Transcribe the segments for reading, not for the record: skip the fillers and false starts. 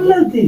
Maal laalti?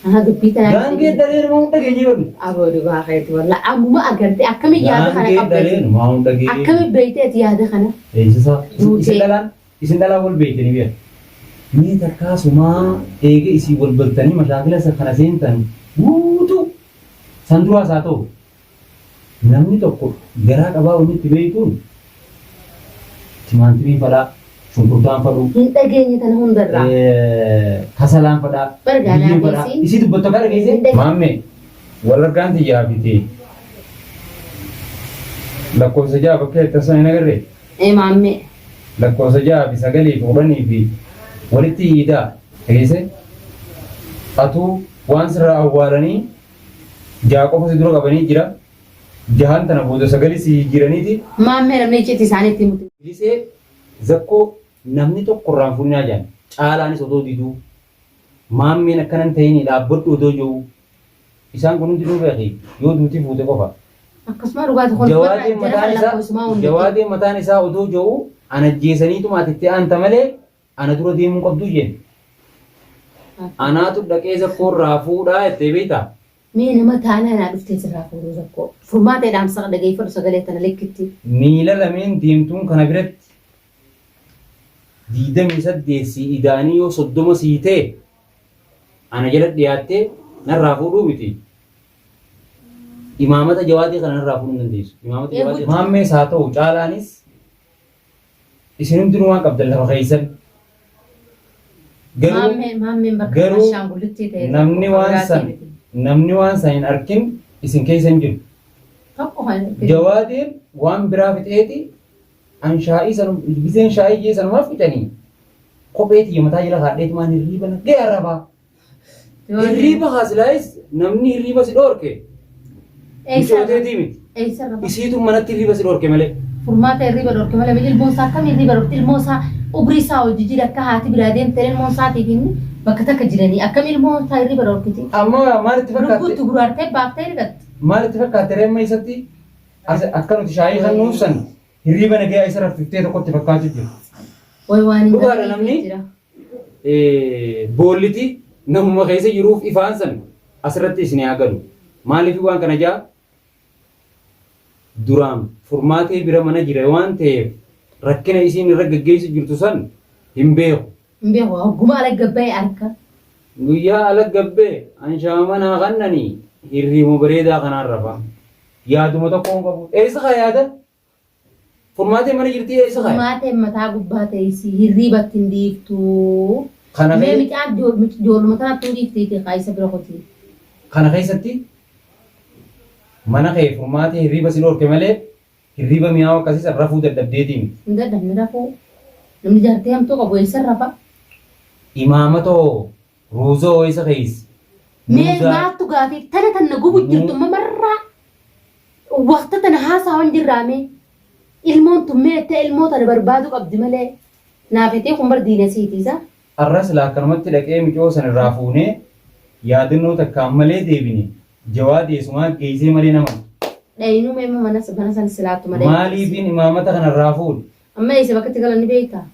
Aha dubbii tanaa Gaangee dhalee nama hunda dhageenye barnu. Aboo dhugaa keeti wallaahi ammuma agarte akkami yaada kana Gaangee qabda dhalee nama hunda dhageenye. akkami beeyteeti yaada kana Eeysisaa. Duutee. Isin dhalaan isin dhalaan wal beeytanii beeku. Mee takkaa sumaa eega isin wal baltanii mashaakila isa kana seentan guutuu san duraas haa ta'u Namni tokko garaa qabaa wanni itti beeytuun timaantimii fadhaa, shunkurtaan fadhuu, Hin dhageenye tana hundarraa. kasalaan fadhaa, Bar gaanaa biyyeen fadhaa. dhiisii. Isii dubbattu akka dhageessee? Hin dhageenye. Maammee, wal argaan tiyyaa fi tee lakkoofsa 6 bakka jettan sana hin agarree? Ee maammee. Lakkoofsa 6 fi 9 fi 10 fi walitti iidaa dhageessee? Atuu waan sirraa awwaalanii Jaha qofa si dura qabanii jira. Jahan tana booda sagali si jijjiiraniiti. Maammee namni icciitii isaanii itti himuti. Bilisee Zakkoo namni tokko irraa hin fuudhinaa jedhan. Caalaanis otoo diduu. Maammeen akkana hin ta'inii dhaabbadhu otoo jiru. Isaan kun hundinuu beeki yoo duuti fuute qofa. Akkasuma dhugaati kun Jawaadeen mataan isaa Jawaadeen mataan isaa otoo jiru ana ajjeesaniituma ati itti aanta malee Ana dura deemuu qabduu jeen. Anaatu dhaqee zakkoo irraa fuudhaa jettee beektaa? Mee nama taanaa naa dhuftee sirraa fuudhuu zakkoo. Furmaatee dhaamsa dhageeffadhu sagalee tana likkitti. Miila lameen deemtuun kana biratti 28 sii idaanii yoo 30 sii ta'e ana jala dhiyaattee narraa fuudhuu miti. Imaamata jawaadii kana narraa fuudhuu hin dandeessu. Imaamata jawaadii. Maammees haa ta'u caalaanis Isin hundinuu waan qabdan lafa keessan. Garuu Maammeen maammeen bakka garuu ashaangulittii ta'e namni tokko waan biraatii san miti. namni waan san hin arkin isin keessa hin jiru. Tokko kan hin argin. Jawaadeen waan biraa fixeeti an shaa'ii san giseen shaa'ii jee sanumaaf fixanii kophee tiyya mataa jala kaadheetumaan hirriiba na ga'e arrabaa. Hirriiba haa silaayis namni hirriiba si dhoorke micooteetii miti. Eessarra ba'a? Isiitu manatti hirriiba si dhoorke malee. Furmaata hirriiba dhorke malee ilmoon isaa akkamiin hirriiba dhorkti ilmoo isaa umrii isaa hojii jira akka haati biraa deemte ilmoon isaatiif inni bakka takka jiranii akkam ilmoon isaa hirriiba dhorkiti. Amma maalitti Lubbuutti fakkaatte? guraartee baaftee rigatte. Maalitti fakkaatte reemma isatti akka nuti shaayii kan nuuf san hirriiba nagayaa isa raffiftee tokkotti fakkaachuu jira. Way waan hin Dhugaadha galiniif namni jira. Boolliti namuma keessa jiruuf ifaan san asirratti isin haa galu. Maaliif waan kana jaa duraan furmaatee bira mana jira waan ta'eef rakkina isiin irra gaggeessu jirtu san hin beeku. Hin beeku hogguma ala gabba'e arka. Guyyaa ala gabbee anshaama manaa kannanii hirriibuma bareedaa kanaan rafa. Yaaduma tokko hin qabu. Eessa kaa yaada? Furmaateen mana jirtii eessa kaa'e? Furmaateen mataa gubbaa teessi hirriibatti hin dhiiftu. Kana Mee kee- micaan ijoolluma tanattuu dhiifteeti kaa isa bira kotii. Kana keessatti mana kee furmaatee hirriiba si dhorke malee hirriiba mi'aawu akkasii san rafuu dadhabdeetii miti. Hin dadhabne rafuu. Namni jaartii hamtuu qabu eessa rafa? Imaamata hoo ruuza hoo eessa keessa? Mee Muuzaa maaltu gaafii tana tanna gubu jirtu mamarraa Waqta tana haasaawan jirraa mee ilmoon tun mee jettee ilmoo tana barbaaduu qabdi malee naafetee kun bar diina siiti isa. Arra silaa akkanumatti dhaqee micoo san irraa fuunee yaadannoo takkaan malee deebine jawaad eessumaa geessee malee nama. Dhayinuu mee amma mana mana san silaattuma dhayinuu. Maaliifin imaamata kana irraa fuudhe? Amma eessa bakka itti galan ni beektaa?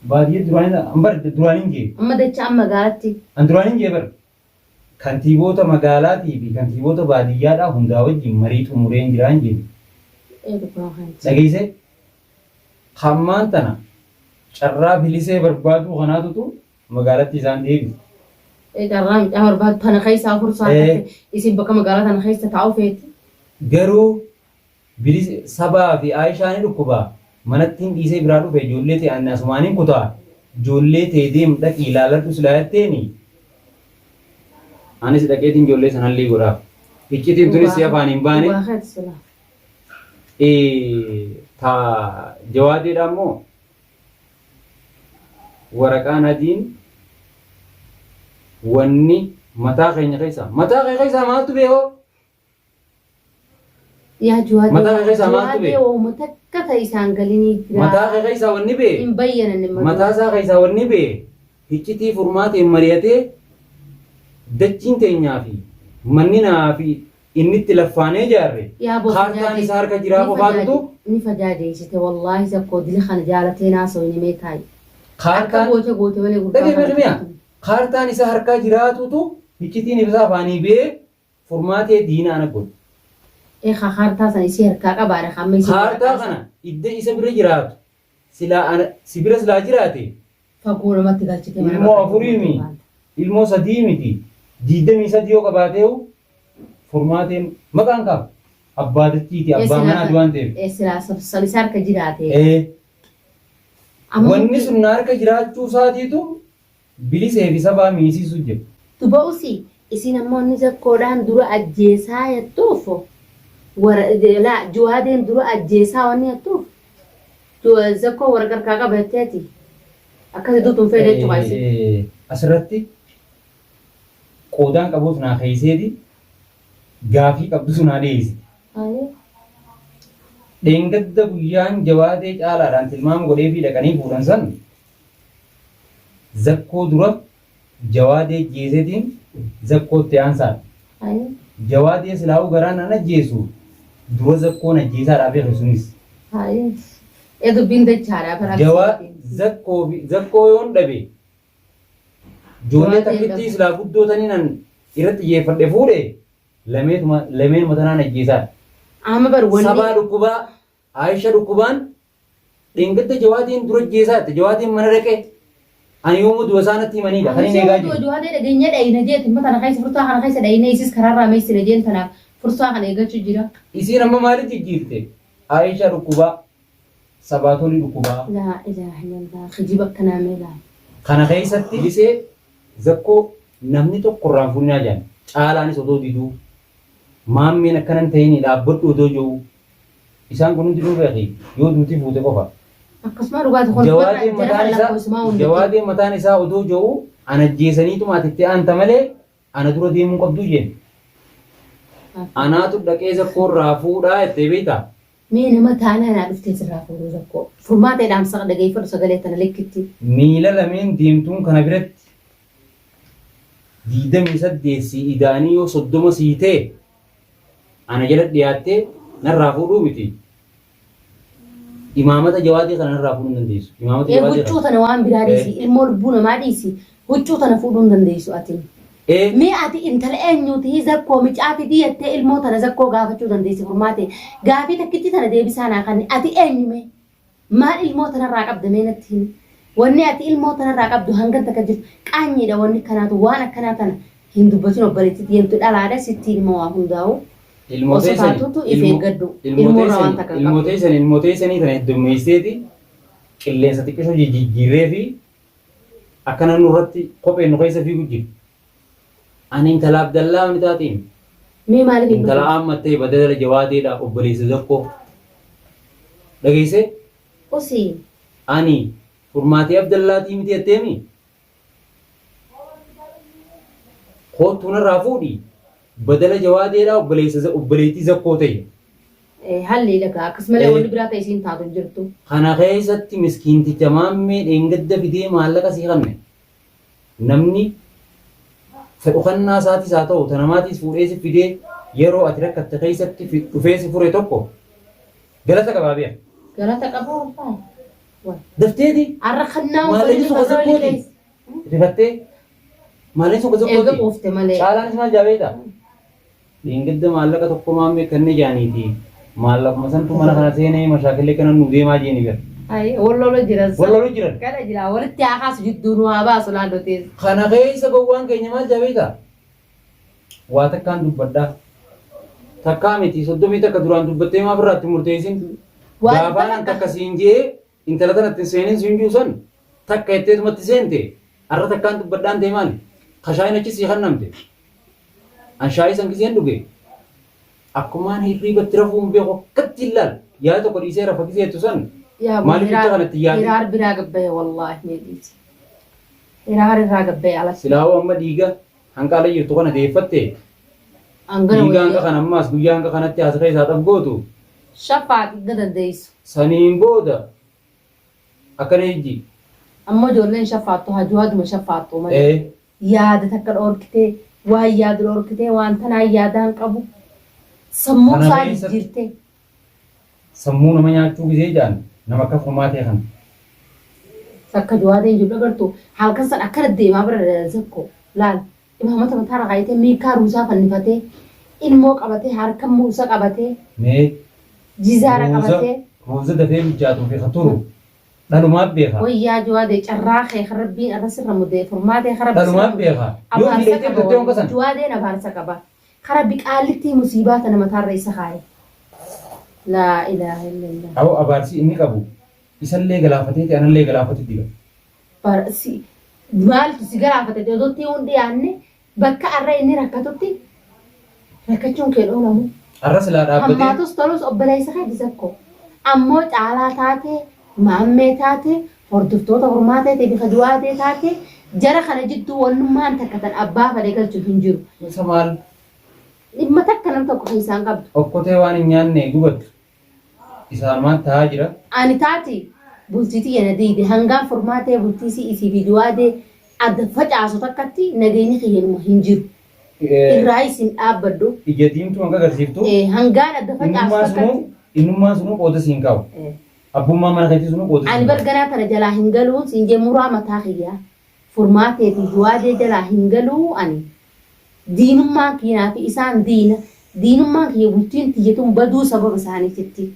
Baadiyyaa duraanii an bar duraaniin jee. Amma dachaa amma magaalatti. An duraaniin jee bar. Kantiiboota magaalaatii fi kantiiboota baadiyyaadhaa hundaa wajjin marii xumureen jiraan jenne. Dhageessee? Hammaan tana carraa bilisee barbaaduu kanaatutu magaalatti isaan deebise. Carraa mucaa barbaadu tana keessaa fursaa isin bakka magaalaa tana keessa taa'u feeti. Garuu Bilis sabaa fi Aishaa ni dhukkuba manattiin dhiisee biraa dhufe ijoollee tee ani asumaanin kutaa ijoollee tee deem dhaqii laaladhu silaa jetteeni anis dhaqeetiin ijoollee san hallii godhaaf iccitiin tunis si afaan hin baane Dhugaa keeti silaa. Ta jawaadeedha immoo waraqaan adiin wanni mataa keenya keessaa mataa kee keessaa maaltu beekoo Yaa Juwaadee Mataa kee keessaa maaltu Juwaadee bee? wauma takka ta isaan galinii jira. Mataa kee keessaa wanni bee? Hin bayyananne mataa. Mataa isaa keessaa wanni bee? Hiccitii furmaateen mari'atee dachiin teenyaa fi manni naa fi inni itti laffaanee ijaarre Yaa boo kaartaan isaa harka jiraa qofaatutu Ni fajaajeessite wallaahi sakkoo dila kana jaalatee naasoo hin himee taa'i. Akka kaartaan goote goote malee gurbaa dhagee kana beekmiya dubbatu. Kaartaan isa harkaa jiraatutu hiccitiin isaa afaanii ba'ee Furmaatee diina ana godhe. Ee kaa kaartaa sana isii harkaa qabaadha ka amma isii Kaartaa waraqaa kana sana. idda isa bira jiraatu silaa ana si bira silaa jiraate Fagoo namatti galchite mana ilmoo bakka afurii deemte mi baanta. ilmoo sadii miti 23 yoo qabaateehu Furmaateen maqaan kaaf abbaa dachiiti Ee abbaa silaa manaati san waan ta'eef. ee silaa san isa harka jiraate. Ee Amma wanni murtii sun na harka jiraachuu isaatiitu Bilisee fi sabaa miisiisu jira. Duba usi isin ammoo inni zakkoodhaan dura ajjeesaa jettuuf wara laa juwaadeen dura ajjeesaa wanni jettuuf zakkoo wara garkaa qaba jetteeti akkasi duutu hin feene jechuudha isin. Asirratti qoodaan qabuus naa keeyseeti gaafii qabdus naa dhiyeessite. Dheengadda guyyaan Jawaadee Caalaadhaan tilmaama godheefii dhaqanii fuudhan san Zakkoo dura Jawaadee ajjeeseetiin Zakkootti aansaadha. Jawaadee silaahuu garaan nan ajjeesu dura Zakkoon ajjeesaadhaa beeke sunis. Ee dubbiin dachaadha bara Jawaa Zakkoo fi Zakkoo yoon dhabe ijoollee Jawaadeen takkittii dhabu. silaa guddoo taniin an irratti xiyyeeffadhe fuudhe lameetuma lameenuma tanaan ajjeesaadha. Amma bar wanni Sabaa dhukkubaa Aayisha dhukkubaan Dheengadda Jawaadeen dura ajjeesaa jette. Jawaadeen mana dhaqee ani yoomuu du'a isaa natti himaniidha. Kan inni eegaa Oduu jiru. Jawaadee dhageenyee dhayina jeeti imma tana keessa furtaa kana keessa dhayinee isis karaarraa meessina jeen tanaaf fursaa kana eeggachuu jira. Isiin amma maaliif jijjiirte? Aayishaa dhukkubaa, Sabaatolii dhukkubaa. Laa ilaaha illallah kijiba akkanaa mee laal. Kana keessatti Bilisee Zakkoo namni tokko irraa hin fuudhinaa jedhan. Caalaanis odoo diduu, Maammeen akkana hin ta'inii dhaabbadhu odoo jedhuu Isaan kun hundinuu beeki yoo duuti fuute qofa. Akkasumaa dhugaati kolfa Jawaadeen jara mataan kan isaa lakkoofsumaa hundatti. Jawaadeen mataan isaa odoo ja'u ana ajjeesaniituma ati itti aanta malee ana dura deemuu qabduu jeen. Anaatu dhaqee zakkoo irraa fuudhaa jettee beektaa? Mee nama taanaa naa dhuftee sirraa fuudhuu zakkoo. Furmaatee dhaamsa dhageeffadhu sagalee tana likkitti. Miila lameen deemtuun kana biratti 28 sii ida'anii yoo 30 sii ta'e ana jala dhiyaattee narraa fuudhuu miti. Imaamata jawaadii kana narraa fuudhuu hin dandeessu. Imaamata Ee jawaadii huccuu kana. tana waan biraa dhiisi ilmoo lubbuu namaa dhiisi huccuu tana fuudhuu hin dandeessu ati. Mee ati intala eenyuuti zakkoo micaa fidii jettee ilmoo tana zakkoo gaafachuu dandeessi furmaate gaafii takkitti tana deebisaa naa kanni ati eenyu mee Maal ilmoo tanarraa qabda mee natti himi. Wanni ati ilmoo tanarraa qabdu hangan takka jirtu qaanyiidha wanni akkanaatu waan akkanaa tana hin dubbatin obboleettii tiyyantu dhalaadha sittiin hima waa hundaa'u Ilmoo osoo teessani taatutu if ilmoo eeggadhu ilmoo ilmoo irraa waan teessani takka hin ilmoo qabdu. teessani ilmoo teessanii tana heddummeesseeti qilleensa xiqqishoo jijjiirree fi akkana nurratti kopheen nu keessa fiigu jira. Ani intala Abdallaa wani taatiin. Mee maaliif hin Intala dhufne? aammattee badala jawaadeedha obboleessa zakkoo. Dhageessee? Usi. Ani furmaatee Abdallaatii miti jetteemi? Koottuu narraa fuudhi badala jawaadeedha obboleessa obboleettii zakkoo ta'e. Halli dhagaa akkasumallee wanni biraa ta'e isiin taatu hin jirtu. Kana keessatti miskiinticha maammee dheengadda fidee maallaqa sii kanne. Namni fedhu kannaa isaatis haa ta'u ta namaatiis fuudhee si fidee yeroo ati rakkatte keessatti dhufee si fure tokko galata qabaa beeka. Galata qabaa wallaahi. Wal. Dafteeti Arra kannaa maallaqni uffatanii sun ka farrooli zakkooti keessa. rifattee maallaqni sun ka Eega zakkooti quufte malee. caalaanis maal jaa beektaa? Dheengadda maallaqa tokko maammee kanne jaaniiti maallaquma santu mana kana seenee mashaakillee kana nu deemaa jeeni bar. Ayi wal lola jiran Wal lolu jiran. Kana jira walitti haa kaasu jidduu nu haa baasu naannoo teessa. Kana keessa gowwaan keenya maal jaa beektaa? Waa takkaan dubbadhaa. Takkaa miti 31 duraan dubbattee maaf irraa itti murteessin? Waa Gaafaan an takka siin jee intala tana itti hin seenin siin juu san takka jetteetumatti seente arra takkaan dubbadhaan ta'e maali? Kashaayin achi sii kannamte. An shaayii san giseen dhuge akkumaan hirriibatti rafuu hin beeku akkatti hin laal yaada tokko dhiisee rafa gisee jettu san Yaa maaliif jecha kanatti hin yaadin. Hiraar biraa gabbaye wallaahi mee dhiisi. Hiraar irraa gabbaye alatti. Silaahuu amma dhiiga hanqa ala jirtu kana deeffatte Hangana dhiiga hanqa wayii. kana ammaas guyyaa hanqa kanatti as keessaa xaf gootu Shafaa xiqqa dandeessu. saniin booda akkana ijji. Ammoo ijoolleen shafaattu hajuhaaduma shafaattu malee. Ee. Yaada takka dhoorkitee waan yaadu dhoorkitee waan tanaan yaadaan qabu sammuu Kana isaa keessatti jijjiirtee. Sammuu nama nyaachuu gisee jedhan nama akka furmaatee kana. Takka Jawaadeen jiru agartu halkan san akkana deemaa bira Zakkoo laal imaamata mataarra kaayatee miikaa ruusaa fannifatee ilmoo qabatee harka muusa qabatee Mee jizaara ruuza qabatee. ruuza dafee bilchaatuu fi ka turu dhalumaaf beeka. Wayyaa Jawaadee carraa kee kan Rabbiin arra sirra mudee furmaatee kan Rabbi sirra Dhalumaaf mudee beeka. Yoo abaarsa fileetee qaba fudhattee honga wallahi san. Jawaadeen abaarsa qaba. Ka Rabbi qaallittii musiibaa tana mataarra isa kaaye. Laa ilaaha illallah. Awoo abaarsi inni qabu isallee galaafateeti anallee galaafatu jira. Bar si maaltu si galaafate odotti hin dhiyaanne bakka arra inni rakkatutti rakkachuun kee hin oolamu. Arra silaa dhaabbatee. Hammaatus tolus obboleessa keeti Zakko. Ammoo caalaa taatee, maammee taatee, hordoftoota hormaateetii fi ka du'aatee taatee jara kana jidduu wannummaan takka tan abbaa fedhe galchu hin jiru. Isa maal? Dhimma takka nam tokko keessaa hin qabdu. Okkotee waan hin nyaanne gubattu. Isaanumaan tahaa jira. Ani taati bultii tiyya na diiyde hangaan furmaatee bultii isii isii fi juwaadee adda facaasu takkatti nageenyi kiyya numa hin jiru. Irraayis hin dhaabbadhu. Ija diimtuu hanga agarsiiftu. Hangaan adda facaasu Innummaan sunuu takkatti. innummaan sunuu qooda siin kaa'u. Abbummaan mana keetii sunuu qooda Ani siin bar kaa'u. ganaa tana jalaa hin galuun siin jee muraa mataa kiyyaa. Furmaatee fi Juwaadee jalaa hin galuu ani. Diinummaan kiyya naa fi isaan diina. Diinummaan kiyya bultiin tiyya tun baduu sababa isaaniititti.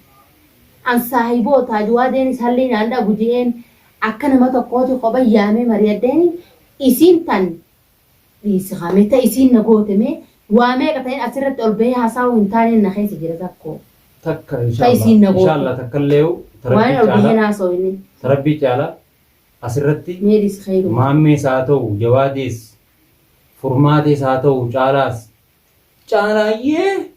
An saahibootaa Juwaadeenis hallii naan dhabu je'een akka nama tokkooti kopha yaamee mariyadheeni isiin tan dhiisi kaa mee ta isiin na goote mee waa meeqa ta'in asirratti ol bahee haasa'uu hin taaneen na keessa jira zakkoo. Takka Ta inshallah isiin na goote. inshallah takkalleeyu ta Waan rabbii ol bahee caala haasa'u ta rabbii caala asirratti Mee dhiisi kheyruma. Maammees haa ta'u Jawaadees Furmaatees haa ta'u Caalaas Caalaayyee!